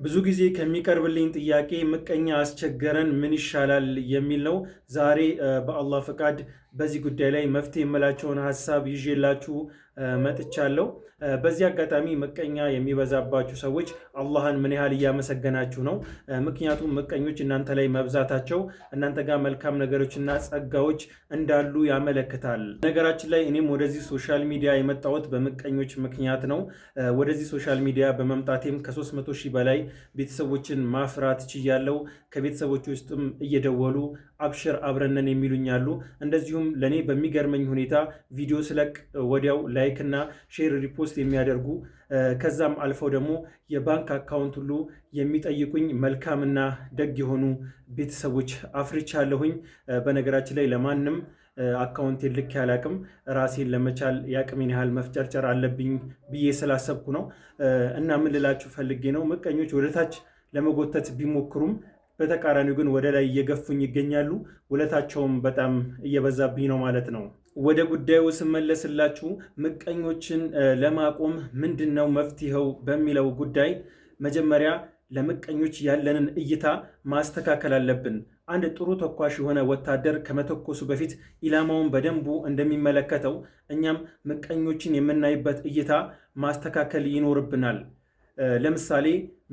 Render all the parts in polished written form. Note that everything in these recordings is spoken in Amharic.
ብዙ ጊዜ ከሚቀርብልኝ ጥያቄ ምቀኛ አስቸገረን ምን ይሻላል የሚል ነው። ዛሬ በአላህ ፈቃድ በዚህ ጉዳይ ላይ መፍትሄ የምላቸውን ሀሳብ ይዤላችሁ መጥቻለሁ። በዚህ አጋጣሚ ምቀኛ የሚበዛባችሁ ሰዎች አላህን ምን ያህል እያመሰገናችሁ ነው? ምክንያቱም ምቀኞች እናንተ ላይ መብዛታቸው እናንተ ጋር መልካም ነገሮችና ጸጋዎች እንዳሉ ያመለክታል። ነገራችን ላይ እኔም ወደዚህ social media የመጣሁት በምቀኞች ምክንያት ነው። ወደዚህ social media በመምጣቴም ከ300 ሺህ በላይ ቤተሰቦችን ማፍራት ችያለው። ከቤተሰቦች ውስጥም እየደወሉ አብሽር አብረነን የሚሉኝ አሉ። እንደዚሁም ለእኔ በሚገርመኝ ሁኔታ ቪዲዮ ስለቅ ወዲያው like እና share፣ repost የሚያደርጉ፣ ከዛም አልፈው ደግሞ የባንክ account ሁሉ የሚጠይቁኝ መልካምና ደግ የሆኑ ቤተሰቦች አፍርቻለሁኝ። በነገራችን ላይ ለማንም account ኤን ልኬ አላቅም። ራሴን ለመቻል የአቅሜን ያህል መፍጨርጨር አለብኝ ብዬ ስላሰብኩ ነው። እና ምን ልላችሁ ፈልጌ ነው፣ ምቀኞች ወደታች ለመጎተት ቢሞክሩም በተቃራኒው ግን ወደ ላይ እየገፉኝ ይገኛሉ። ውለታቸውም በጣም እየበዛብኝ ነው ማለት ነው። ወደ ጉዳዩ ስመለስላችሁ ምቀኞችን ለማቆም ምንድን ነው መፍትሄው በሚለው ጉዳይ መጀመሪያ ለምቀኞች ያለንን እይታ ማስተካከል አለብን። አንድ ጥሩ ተኳሽ የሆነ ወታደር ከመተኮሱ በፊት ኢላማውን በደንቡ እንደሚመለከተው እኛም ምቀኞችን የምናይበት እይታ ማስተካከል ይኖርብናል። ለምሳሌ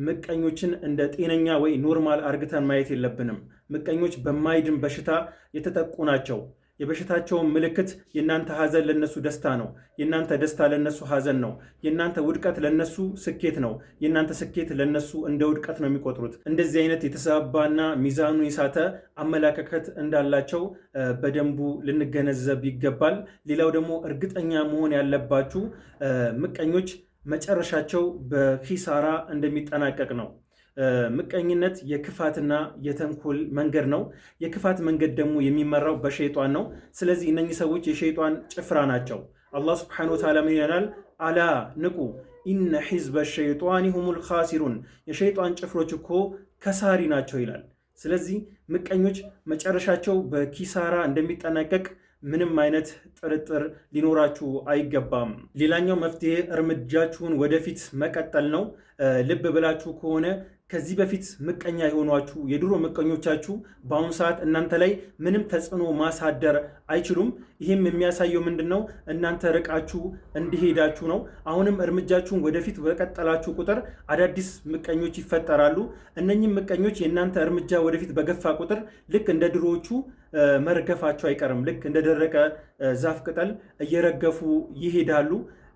ምቀኞችን እንደ ጤነኛ ወይ normal አርግተን ማየት የለብንም። ምቀኞች በማይድን በሽታ የተጠቁ ናቸው። የበሽታቸውን ምልክት የእናንተ ሀዘን ለነሱ ደስታ ነው። የእናንተ ደስታ ለነሱ ሀዘን ነው። የእናንተ ውድቀት ለነሱ ስኬት ነው። የእናንተ ስኬት ለነሱ እንደ ውድቀት ነው የሚቆጥሩት። እንደዚህ አይነት የተዛባና ሚዛኑ የሳተ አመለካከት እንዳላቸው በደንቡ ልንገነዘብ ይገባል። ሌላው ደግሞ እርግጠኛ መሆን ያለባችሁ ምቀኞች መጨረሻቸው በኪሳራ እንደሚጠናቀቅ ነው። ምቀኝነት የክፋትና የተንኮል መንገድ ነው። የክፋት መንገድ ደግሞ የሚመራው በሸይጧን ነው። ስለዚህ እነኚህ ሰዎች የሸይጧን ጭፍራ ናቸው። አላህ سبحانه وتعالى ምን ይለናል? ألا ንቁ፣ إن حزب الشيطان هم الخاسرون፣ የሸይጧን ጭፍሮች እኮ ከሳሪ ናቸው ይላል። ስለዚህ ምቀኞች መጨረሻቸው በኪሳራ እንደሚጠናቀቅ ምንም አይነት ጥርጥር ሊኖራችሁ አይገባም። ሌላኛው መፍትሄ እርምጃችሁን ወደፊት መቀጠል ነው። ልብ ብላችሁ ከሆነ ከዚህ በፊት ምቀኛ የሆኗችሁ የድሮ ምቀኞቻችሁ በአሁኑ ሰዓት እናንተ ላይ ምንም ተጽዕኖ ማሳደር አይችሉም። ይህም የሚያሳየው ምንድን ነው? እናንተ ርቃችሁ እንዲሄዳችሁ ነው። አሁንም እርምጃችሁን ወደፊት በቀጠላችሁ ቁጥር አዳዲስ ምቀኞች ይፈጠራሉ። እነኚህም ምቀኞች የእናንተ እርምጃ ወደፊት በገፋ ቁጥር ልክ እንደ ድሮዎቹ መርገፋቸው አይቀርም። ልክ እንደደረቀ ዛፍ ቅጠል እየረገፉ ይሄዳሉ።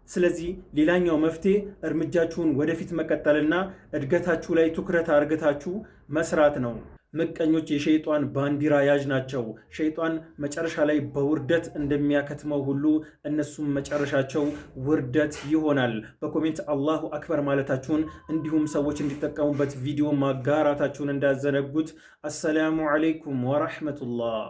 ስለዚህ ሌላኛው መፍትሄ እርምጃችሁን ወደፊት መቀጠልና እድገታችሁ ላይ ትኩረት አርግታችሁ መስራት ነው። ምቀኞች የሸይጧን ባንዲራ ያዥ ናቸው። ሸይጧን መጨረሻ ላይ በውርደት እንደሚያከትመው ሁሉ እነሱም መጨረሻቸው ውርደት ይሆናል። በ comment الله أكبر ማለታችሁን እንዲሁም ሰዎች እንዲጠቀሙበት ቪዲዮ ማጋራታችሁን እንዳትዘነጉት። السلام عليكم ورحمة الله።